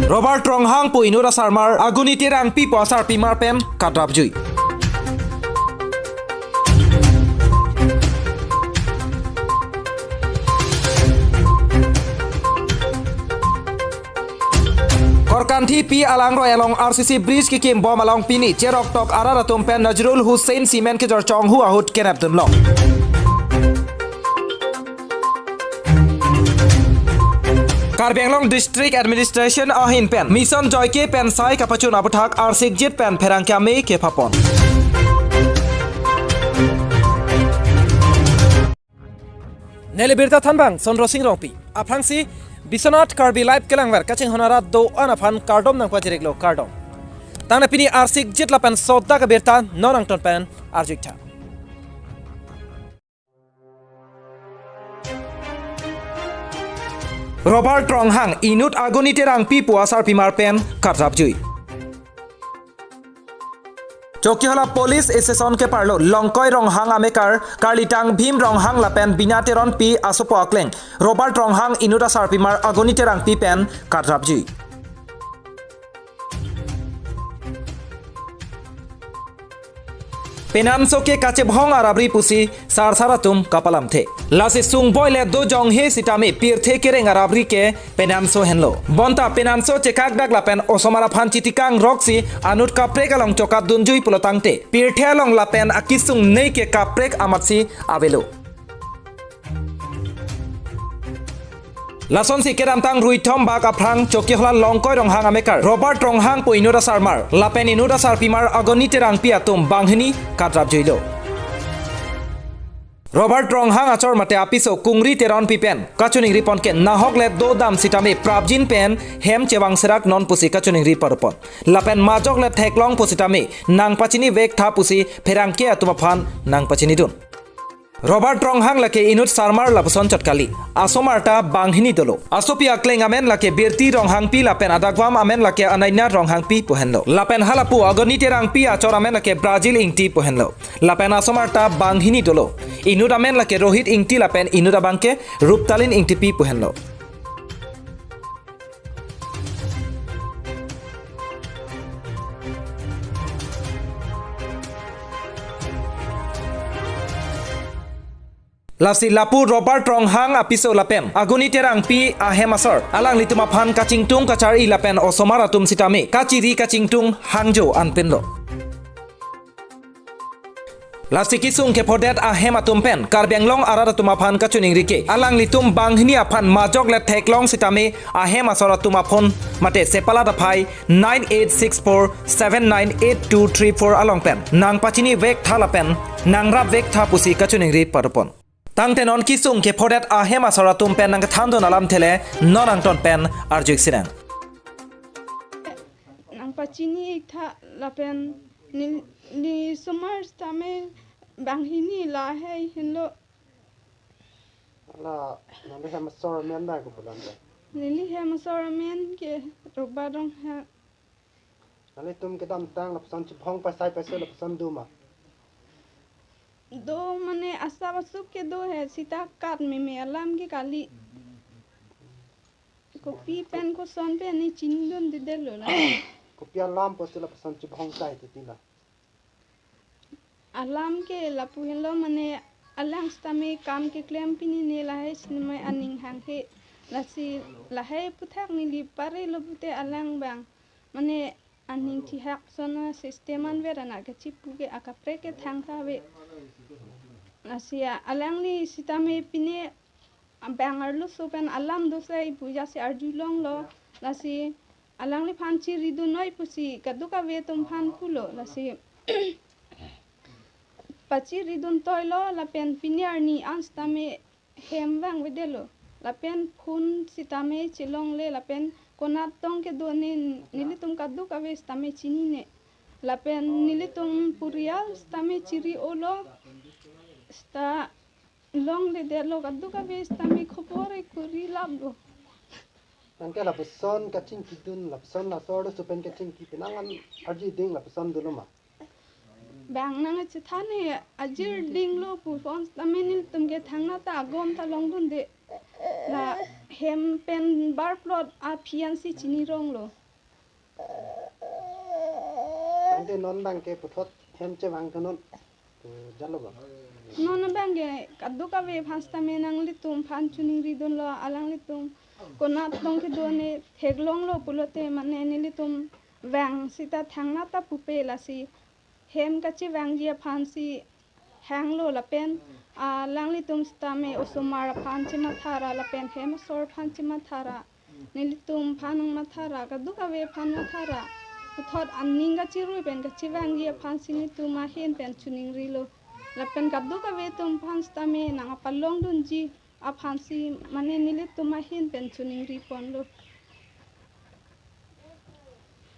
Robert Ronghang pu Inura Sarmar Aguni Terang pi Pasar Pimar pen kadrap jui. Korkanthi pi alang roy along RCC bridge ki kim bom along pini cherok tok araratum pen Nazrul Hussain cement ke jor chong hu ahut kenap dunlong. Karbi Anglong District Administration ahin pen Mission Joy ke pen sai kapachun abuthak arsikjit pen pherangkya me ke phapon. Nele birta thanbang Sondro Singh Rongpi afrangsi Biswanath Karbi live kelangwer kaching honara do anafan kardom nangpa jireklo kardom tangna pini arsik jit lapen sodda ka birta nonangton pen arjuktha. Robert Ronghang inut agonite rangpi puasar pimar pen katrapjui. Chowkihola police station ke parlo Longkoi Ronghang amekar Karlitang Bhim Ronghang lapen binateron pi asopo akleng Robert Ronghang inuta sarpimar agonite rangpi pen katrapjui. Penamso ke kache bhong arabri pusi sarsaratum kapalam the lasi sung boyle do jong he sitame pirthe kereng arabri ke penamso henlo bonta penamso chekak dak lapen osomara phanchitikang roksi anut kaprek along chokat dunjui pulotangte pirthe along lapen akisung nei ke kaprek amatsi avelo. Lason si keramtang ruithom bak aprang Chowkihola Longkoi Ronghang amekar Robert Ronghang po inuda sarmar lapen inuda sarpimar agonite rangpi atum banghini katrap joilo. Robert Ronghang achor mate apiso kungri teron pipen kachuning ripon ke nahok le do dam sitame prabjin pen hem chewang serak non pusi kachuning riparupon lapen majok le theklong pusitame nangpachini vek tha pusi pherangke atuma phan nangpachini dun. Robert Ronghang lake inut sarmar lapson chatkali asomarta banghini dolo asopia kleng amen lake birti Ronghang pi lapen adagwam amen lake anaina Ronghang pi pohenlo lapen halapu agonite rang pi achor amen lake Brazil ingti pohenlo lapen asomarta banghini dolo inut amen lake Rohit ingti lapen inuta bangke Ruptalin ingti pi pohenlo. Lasi lapu Robert Ronghang apiso lapen agonite rangpi ahemasor alang lituma phan kachingtung kachar i lapen osomar atum sitame kachiri kachingtung hangjo anpenlo. Lasi kisung ke phodet ahem atum pen Karbi Anglong arar atuma phan kachuning rike alang litum banghini aphan majok le theklong sitame ahem asor atuma phon mate sepala da phai 9864798234 along pen nangpachini vek tha lapen nangrap vek tha pusi kachuning ri parupon. Tangte non kisung ke phodet ahem asora tum pen nang thandon alam thele non angton pen arjuk sinang. Nang pachini tha lapen ni ni sumar tame banghini la hai hinlo. La nang hem sor men da ko bulan. Nili hem sor men ke robadong ha. Nali tum ke dam tang lapsan chi bhong pa sai pa se lapsan duma. दो मने आशा वसु के दो है सीता काट में में अलाम के काली copy pen को सोन पे नहीं चिंदन दे दे लो ना कॉपी अलाम पसे ला पसंद ची भोंग चाहे ते तिला अलाम के लापु हेलो मने अलाम स्तामे काम के क्लेम पिनी ने लाहे सिनेमा अनिंग हांग हे लासी लाहे पुथाक निली पारे लोबुते अलांग बांग मने aning thi hak sona sisteman verana ke chipu ke akapre ke thang thawe asia alang ni sitame pine bangar lu sopen alam dosai puja se arjulong lo lasi alang ni phanchi ridu noi pusi kaduka ve tum phan pulo lasi pachi ridun toilo lapen pine arni anstame hemwang vedelo lapen phun sitame chilong le lapen konat tong ke do ne nilitum kadu kawe stame chini ne lapen nilitum purial stame chiri olo sta long le de lo kadu kawe stame khopore kuri lablo nangke la person ka ching ki dun la person la sor supen ka ching ki pinangan arji ding la person duluma bang nang che thane ajir ding lo pu phone stame nil tum ke thangna ta gom ta long dun de la Hem pen bar plot a fiansi chini rong lo tangte non bangke puthot hem che bang non jalo ba non bangke kaddu ka ve phansta me nang litum phan chuning ri don lo alang litum kona tong ke done theglong lo pulote mane ni litum wang sita thangna ta pupe la si hem kachi wang jia phansi hang lo la pen a lang litum sta me osumara phanchi mathara la pen hem sor phanchi mathara nilitum phanung mathara kaddu ka ve phan mathara thot anning ga chirui pen ka chiwang ye phan sini tu ma hen pen chuning ri lo la pen kaddu ka ve tum phan sta me nang palong dun ji a phan si mane nili tu ma hen pen chuning ri pon lo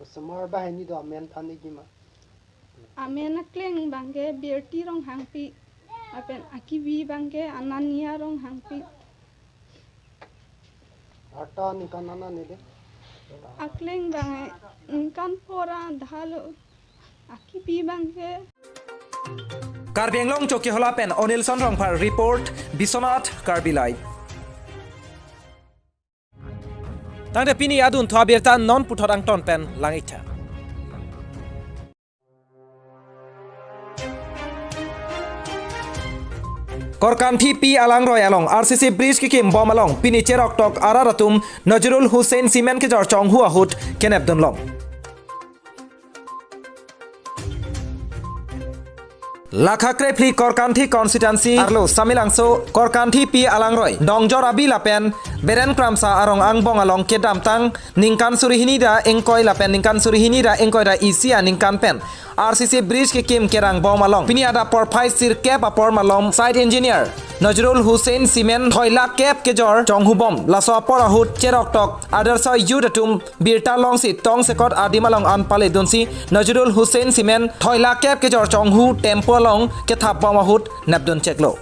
osumar ba ni do men phan ni gi ma amen kleng bangke berti rong hangpi apen akibi bangke anania rong hangpi ata ni kanana ne de akleng bange kan pora dhalo akibi bangke Karbi Anglong choki hola pen Onilson Rongphar report Biswanath Karbi live tangde pini adun thwa birta non puthot angton pen langitha Korkanthi P alang roy along RCC bridge ki kim bom along pini cherok tok araratum Nazrul Hussain cement ke jor chong hua hut kenep dun long Lakhakre phli Korkanthi constituency arlo samilangso Korkanthi P alang roy dongjor abi lapen beren kramsa arong angbong along kedam tang ningkan surihini da engkoi lapen ningkan surihini da engkoi da isia ningkan pen RCC bridge ke kim kerang bom along pini ada por phai sir cap apor malom site engineer Nazrul Hussain cement thoila cap ke jor chonghu bom laso apor ahut cherok tok adarsa yudatum birta longsi tong sekot adimalong an pale dunsi Nazrul Hussain cement thoila cap ke jor chonghu tempo long ke thap bom ahut napdun cheklo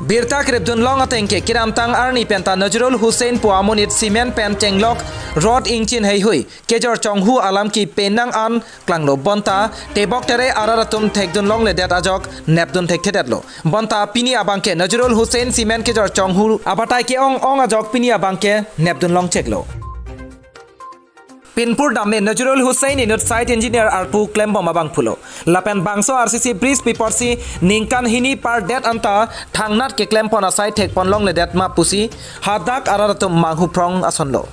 Birta krepdun long atengke kiramtang arni penta Nazrul Hussain puamunit cement pen chenglok rod ingchin hei hui kejor chonghu alam ki penang an klanglo bonta tebok tere araratum thekdun long le det ajok nepdun thek thedetlo bonta pini abangke Nazrul Hussain cement kejor chonghu abatai ke ong ong ajok pini abangke nepdun long cheklo Pinpur dame Nazrul Hussain inut site engineer arpu klem bom abang phulo lapen bangso RCC bridge piporsi ningkan hini par det anta thangnat ke klem pon asai thekpon long le det ma pusi hadak araratum manghu prong asonlo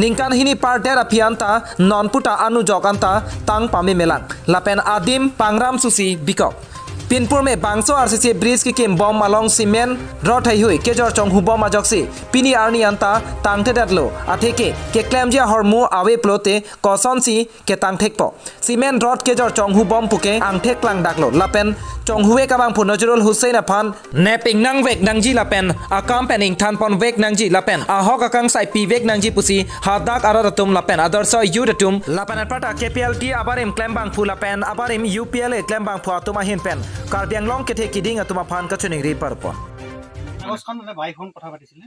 ningkan hini par det apianta nonputa anu jok anta tang pami melang lapen adim pangram susi bikok Pinpur में बांगसो RCC bridge की किम बम along cement rod high हुई Kjær चंगहु बम आजकसी पिनी Arnie अंता तांगथे दादलो आथेके के क्लेमजिया हरमु आवे प्लोते कसनसी के तांगथेक प cement rod Kjær चंगहु बम पुके आंगथे Klang दागलो लापेन चंगहुए Kabang फु नजरुल हुसैन अफान नेपिंग नंग वेक नंगजी लापेन आकाम Penning थानपन वेक नंगजी लापेन आहक आकांग Sai P वेक नंगजी pussy हादाक आरारतुम लापेन आदर्श युदतुम लापेन पाटा केपीएलटी आबारिम क्लेमबांग फु लापेन आबारिम यूपीएलए क्लेमबांग फु आतुमा हिन pen Karbi Anglong kethe kiding atuma phan kachuning ri parpon কাগজখন মানে বাই ফোন কথা পাতিছিলে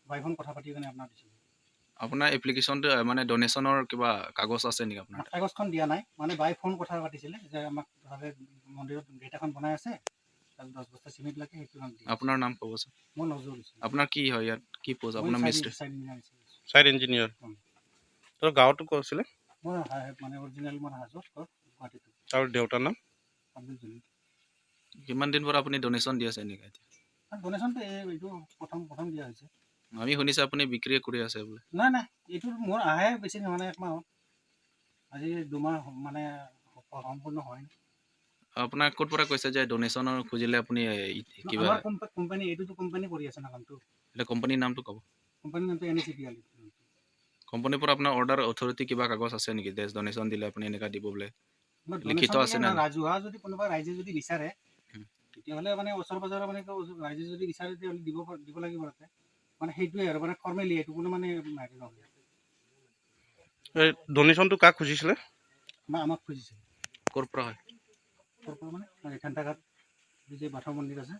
বাই ফোন কথা পাতি কেনে আপোনাৰ দিছিল আপোনাৰ এপ্লিকেশ্যনটো মানে ডোনেশনৰ কিবা কাগজ আছে নেকি আপোনাৰ কাগজখন দিয়া নাই মানে বাই ফোন কথা পাতিছিলে যে আমাক ভাবে মন্দিৰত গেট এখন বনাই আছে তাত 10 বস্তা চিমেণ্ট লাগে সেইটো নাম দি আপোনাৰ নাম ক'বচোন মই নজৰুল আপোনাৰ কি হয় ইয়াত কি পোজ আপোনাৰ মিস্ত্ৰী সাইড ইঞ্জিনিয়াৰ তো গাঁৱটো ক'ত আছিলে মই মানে অৰিজিনেল মই হাজো গুৱাহাটীত আৰু দেউতাৰ নাম আব্দুল জলিল কিমান দিন পৰা আপুনি ডোনেশ্যন দি আছে নেকি এতিয়া ডোনেশ্যনটো এইটো প্ৰথম প্ৰথম দিয়া হৈছে আমি শুনিছোঁ আপুনি বিক্ৰী কৰি আছে বোলে নাই নাই এইটো মোৰ আহে বেছি নহয় এক মাহ আজি দুমাহ মানে সম্পূৰ্ণ হয় আপোনাক ক'ত পৰা কৈছে যে ডোনেশ্যনৰ খুজিলে আপুনি কিবা আমাৰ কোম্পানী এইটোতো কোম্পানী কৰি আছে না কামটো এতিয়া কোম্পানীৰ নামটো ক'ব কোম্পানীৰ নামটো NCPL কোম্পানীৰ পৰা আপোনাৰ অৰ্ডাৰ অথৰিটি কিবা কাগজ আছে নেকি যে ডোনেশ্যন দিলে আপুনি এনেকুৱা দিব বোলে লিখিত আছে না ৰাজহুৱা যদি কোনোবা ৰাইজে যদি বিচাৰে তেতিয়াহ'লে মানে ওচৰ পাজৰৰ মানে ৰাইজে যদি বিচাৰে তেতিয়াহ'লে দিব দিব লাগিব তাতে মানে সেইটোৱে আৰু মানে ফৰ্মেলি এইটো কোনো মানে হেৰি নহয় এই ডোনেশ্যনটো কাক খুজিছিলে আমাক খুজিছিলে ক'ৰ পৰা হয় ক'ৰ পৰা মানে ঘণ্টাঘাট যে বাথৌ মন্দিৰ আছে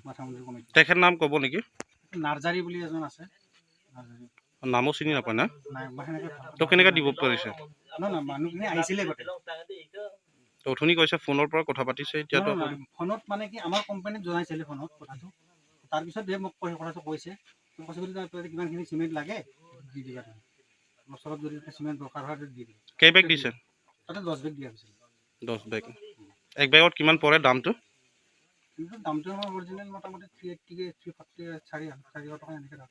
বাথৌ মন্দিৰ কমিটি তেখেত নাম ক'ব নেকি নাৰ্জাৰী বুলি এজন আছে নাৰ্জাৰী নামো চিনি নাপায় না নাই মই সেনেকৈ তো কেনেকৈ দিব পাৰিছে নহয় নহয় মানুহখিনি আহিছিলে গোটেই অথনি কৈছে ফোনৰ পৰা কথা পাতিছে, এতিয়াতো নহয়, নহয়, ফোনত মানে কি আমাৰ কোম্পানীত জনাইছিলে ফোনত কথাটো, তাৰপিছত মোক কথাটো কৈছে। কৈছে বুলি তাতে কিমানখিনি চিমেণ্ট লাগে দি দিবা তুমি, ওচৰত যদি চিমেণ্ট দৰকাৰ হয় দি দিবা। কেই বেগ দিছে? তাতে 10 বেগ দিয়া হৈছিল। 10 বেগ। এক বেগত কিমান পৰে দামটো? কিন্তু দামটো আমাৰ অৰিজিনেল মোটামুটি 380, 340, 450 টকা এনেকৈ দাম।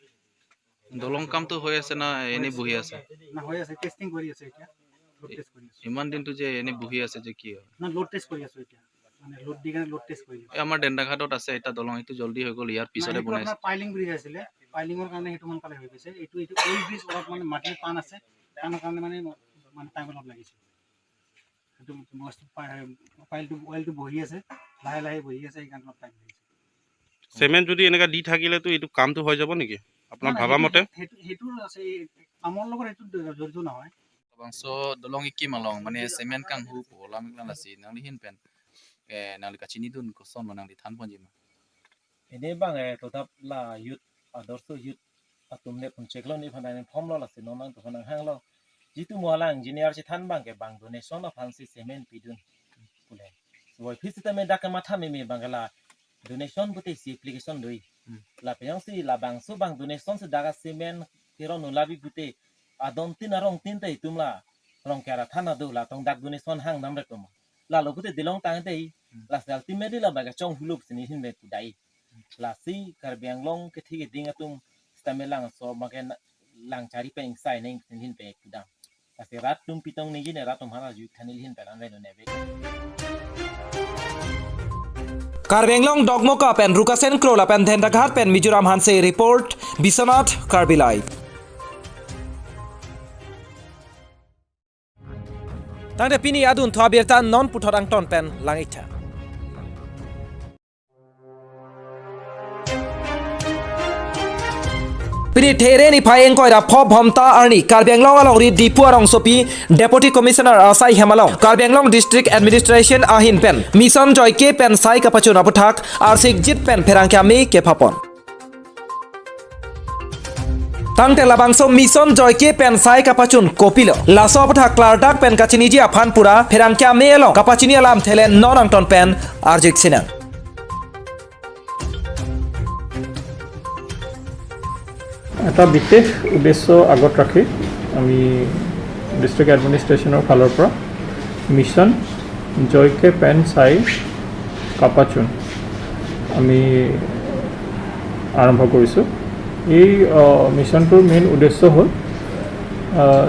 দলং কামটো হৈ আছে না এনেই বহি আছে? না, হৈ আছে, টেষ্টিং কৰি আছে এতিয়া, লোড টেষ্ট কৰি আছোঁ। ইমান দিনটো যে এনেই বহি আছে যে কি হয়? না, লোড টেষ্ট কৰি আছোঁ এতিয়া, মানে লোড দি কেনে লোড টেষ্ট কৰি আছোঁ। এই আমাৰ ডেণ্ডাঘাটত আছে এটা দলং, সেইটো জল্দি হৈ গ'ল, ইয়াৰ পিছতে বনাইছে। আপোনাৰ পাইলিং ব্ৰিজ আছিলে, পাইলিঙৰ কাৰণে সেইটো সোনকালে হৈ গৈছে। এইটো এইটো অইল ব্ৰিজ অলপ মানে মাটিৰ টান আছে, টানৰ কাৰণে মানে মানে টাইম অলপ লাগিছে। সেইটো বস্তু পাইলটো অইলটো বহি আছে, লাহে লাহে বহি আছে, সেইকাৰণে অলপ টাইম লাগিছে। চিমেণ্ট যদি এনেকা দি থাকিলেতো এইটো কামটো হৈ যাব নেকি আপোনাৰ ভাবা মতে? সেইটো সেইটো আছে, কামৰ লগত সেইটো জড়িত নহয়। Bangso dolong iki malong mane cement kang hu po lam iklan lasi nang li hin pen e nang li kachini dun ko son nang li than pon jima ene bang e totap la yut adorso yut atumne pun cheklo ni phanai form lo lasi no nang to phanang hang lo jitu mola engineer chi than bang ke bang donation of fancy cement pidun pule so phisita me dak ma thame me bangla donation bute si application doi la peyang si la bang so bang donation se daga cement kero no labi bute adon tin arong tin tai tumla rong kara thana do la tong dak donation hang nam re tom la lo bute dilong tang tei la ultimately la ba ga chong huluk sini hin me dai la si karbianglong ke thi ding atum stamelang so ma ke lang chari peng sai neng hin pe kudam la si rat tum pitong ni jine rat tum hana ju thanil hin pe lan re no nebe. Karbi Anglong Dokmoka pen Rukasen Krola pen Dhendaghat pen Mizoram Hanse report Biswanath Karbi live. Tangde pini adun thwa non puthorang ton pen langitha. Pini there ni phayeng koira pho bhomta arni Karbi Anglong along ri Dipu arong sopi deputy commissioner Asai Hemalong Karbi Anglong district administration ahin pen mission joy ke pen sai kapachun aputhak arsik jit pen pherangkyami ke phapon. Tangte labangso mission joy ke pen sai kapachun kopilo laso aputhak klardak pen kachiniji aphanpura pherangkyami elong kapachini alam thele non angton pen arjik sinang. এটা বিশেষ উদ্দেশ্য আগত ৰাখি আমি district এডমিনিষ্ট্ৰেশ্যনৰ ফালৰ পৰা mission জয়কে PAN চাই কাপাচুন আমি আৰম্ভ কৰিছোঁ। এই মিছনটোৰ মেইন উদ্দেশ্য হ'ল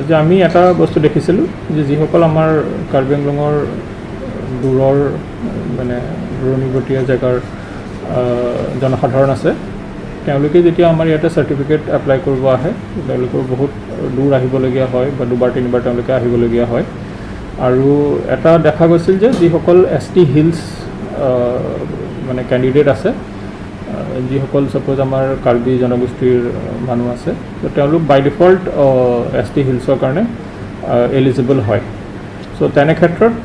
যে আমি এটা বস্তু দেখিছিলোঁ যে যিসকল আমাৰ কাৰ্বি আংলঙৰ দূৰৰ মানে দূৰণিবটীয়া জেগাৰ জনসাধাৰণ আছে, তেওঁলোকে যেতিয়া আমাৰ ইয়াতে চাৰ্টিফিকেট এপ্লাই কৰিব আহে তেওঁলোকৰ বহুত দূৰ আহিবলগীয়া হয় বা দুবাৰ তিনিবাৰ তেওঁলোকে আহিবলগীয়া হয়। আৰু এটা দেখা গৈছিল যে যিসকল এছ টি হিলছ মানে কেণ্ডিডেট আছে, যিসকল ছাপ'জ আমাৰ কাৰ্বি জনগোষ্ঠীৰ মানুহ আছে, তো তেওঁলোক বাই ডিফল্ট এছ টি হিলছৰ কাৰণে এলিজিবল হয়। চ' তেনে ক্ষেত্ৰত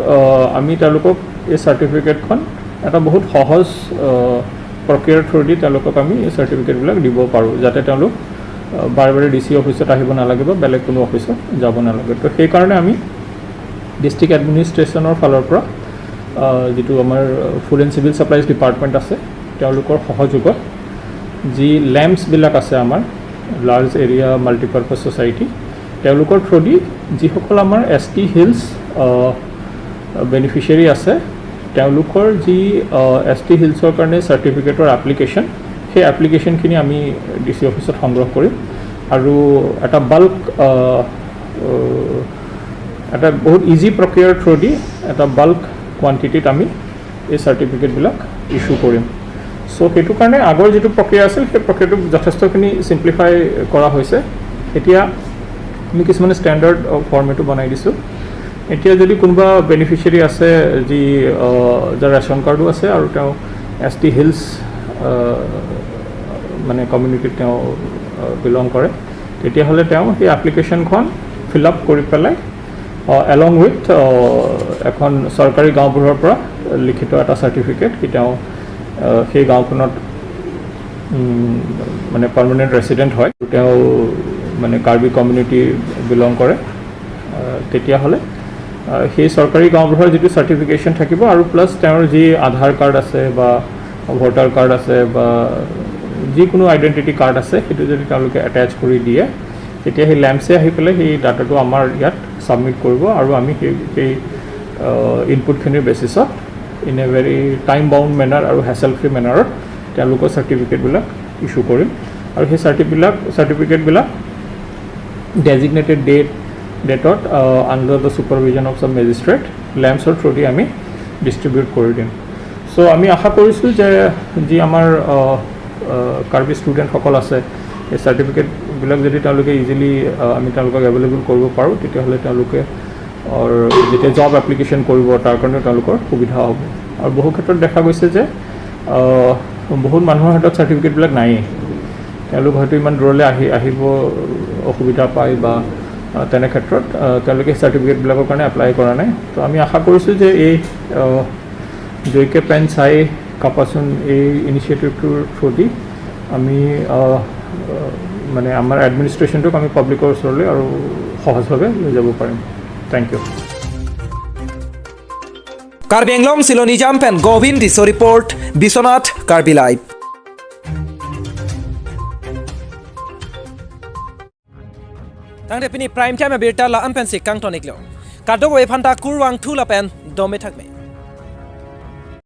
আমি তেওঁলোকক এই চাৰ্টিফিকেটখন এটা বহুত সহজ প্ৰক্ৰিয়াৰ থ্ৰুদি তেওঁলোকক আমি এই চাৰ্টিফিকেটবিলাক দিব পাৰোঁ, যাতে তেওঁলোক বাৰে বাৰে ডি চি অফিচত আহিব নালাগে বা বেলেগ কোনো অফিচত যাব নালাগে। তো সেইকাৰণে আমি ডিষ্ট্ৰিক্ট এডমিনিষ্ট্ৰেশ্যনৰ ফালৰ পৰা যিটো আমাৰ food and civil supplies department আছে তেওঁলোকৰ সহযোগত যি লেম্পছবিলাক আছে আমাৰ লাৰ্জ এৰিয়া মাল্টিপাৰ্পাছ ছ'চাইটি, তেওঁলোকৰ থ্ৰুদি যিসকল আমাৰ এছ টি হিলছ বেনিফিচিয়াৰী আছে তেওঁলোকৰ যি এছ টি হিলছৰ কাৰণে চাৰ্টিফিকেটৰ এপ্লিকেশ্যন, সেই এপ্লিকেশ্যনখিনি আমি ডি চি অফিচত সংগ্ৰহ কৰিম আৰু এটা বাল্ক এটা বহুত ইজি প্ৰক্ৰিয়াৰ থ্ৰুদি এটা বাল্ক কোৱান্টিটিত আমি এই চাৰ্টিফিকেটবিলাক ইছ্যু কৰিম। চ' সেইটো কাৰণে আগৰ যিটো প্ৰক্ৰিয়া আছিল সেই প্ৰক্ৰিয়াটোক যথেষ্টখিনি চিম্প্লিফাই কৰা হৈছে। এতিয়া আমি কিছুমান ষ্টেণ্ডাৰ্ড ফৰ্মেটো বনাই দিছোঁ। এতিয়া যদি কোনোবা বেনিফিচিয়াৰী আছে যি যাৰ ৰেচন কাৰ্ডো আছে আৰু তেওঁ এছ টি হিলছ মানে কমিউনিটিত তেওঁ বিলং কৰে, তেতিয়াহ'লে তেওঁ সেই এপ্লিকেশ্যনখন ফিল আপ কৰি পেলাই এলং উইথ এখন চৰকাৰী গাঁওবুঢ়াৰ পৰা লিখিত এটা চাৰ্টিফিকেট কি তেওঁ সেই গাঁওখনত মানে পাৰ্মানেণ্ট ৰেচিডেণ্ট হয়, তেওঁ মানে কাৰ্বি কমিউনিটি বিলং কৰে, তেতিয়াহ'লে সেই চৰকাৰী গাঁওবুঢ়াৰ যিটো চাৰ্টিফিকেশ্যন থাকিব আৰু প্লাছ তেওঁৰ যি আধাৰ কাৰ্ড আছে বা ভোটাৰ কাৰ্ড আছে বা যিকোনো আইডেণ্টিটি কাৰ্ড আছে, সেইটো যদি তেওঁলোকে এটেচ কৰি দিয়ে, তেতিয়া সেই লেম্পছে আহি পেলাই সেই ডাটাটো আমাৰ ইয়াত ছাবমিট কৰিব আৰু আমি সেই ইনপুটখিনিৰ বেচিছত in a very time bound manner আৰু হেচেল ফ্ৰী মেনাৰত তেওঁলোকৰ চাৰ্টিফিকেটবিলাক ইছ্যু কৰিম। আৰু সেই চাৰ্টিফিকেটবিলাক ডেজিগনেটেড ডেটত under the supervision of sub magistrate লেম্পছৰ through দি আমি ডিষ্ট্ৰিবিউট কৰি দিম। চ' আমি আশা কৰিছোঁ যে যি আমাৰ কাৰ্বি ষ্টুডেণ্টসকল আছে, এই চাৰ্টিফিকেটবিলাক যদি তেওঁলোকে ইজিলি আমি তেওঁলোকক এভেইলেবল কৰিব পাৰোঁ, তেতিয়াহ'লে তেওঁলোকে যেতিয়া জব এপ্লিকেশ্যন কৰিব তাৰ কাৰণেও তেওঁলোকৰ সুবিধা হ'ব। আৰু বহু ক্ষেত্ৰত দেখা গৈছে যে বহুত মানুহৰ হাতত চাৰ্টিফিকেটবিলাক নায়েই, তেওঁলোক হয়তো ইমান দূৰলৈ আহিব অসুবিধা পায় বা তেনে ক্ষেত্ৰত তেওঁলোকে চাৰ্টিফিকেটবিলাকৰ কাৰণে এপ্লাই কৰা নাই। তো আমি আশা কৰিছোঁ যে এই জৈকে পেন চাই কাপাচোন এই ইনিচিয়েটিভটোৰ থ্ৰুদি আমি মানে আমাৰ এডমিনিষ্ট্ৰেশ্যনটোক আমি পাব্লিকৰ ওচৰলৈ আৰু সহজভাৱে লৈ যাব পাৰিম। Thank you. Karbi Anglong Siloni জাম্পেন Gobin Diso report, Biswanath Karbi live. Tangde pini prime time birta la ampen si kang tonik lo. Kado we phanta kurwang thu la pen dome thakme.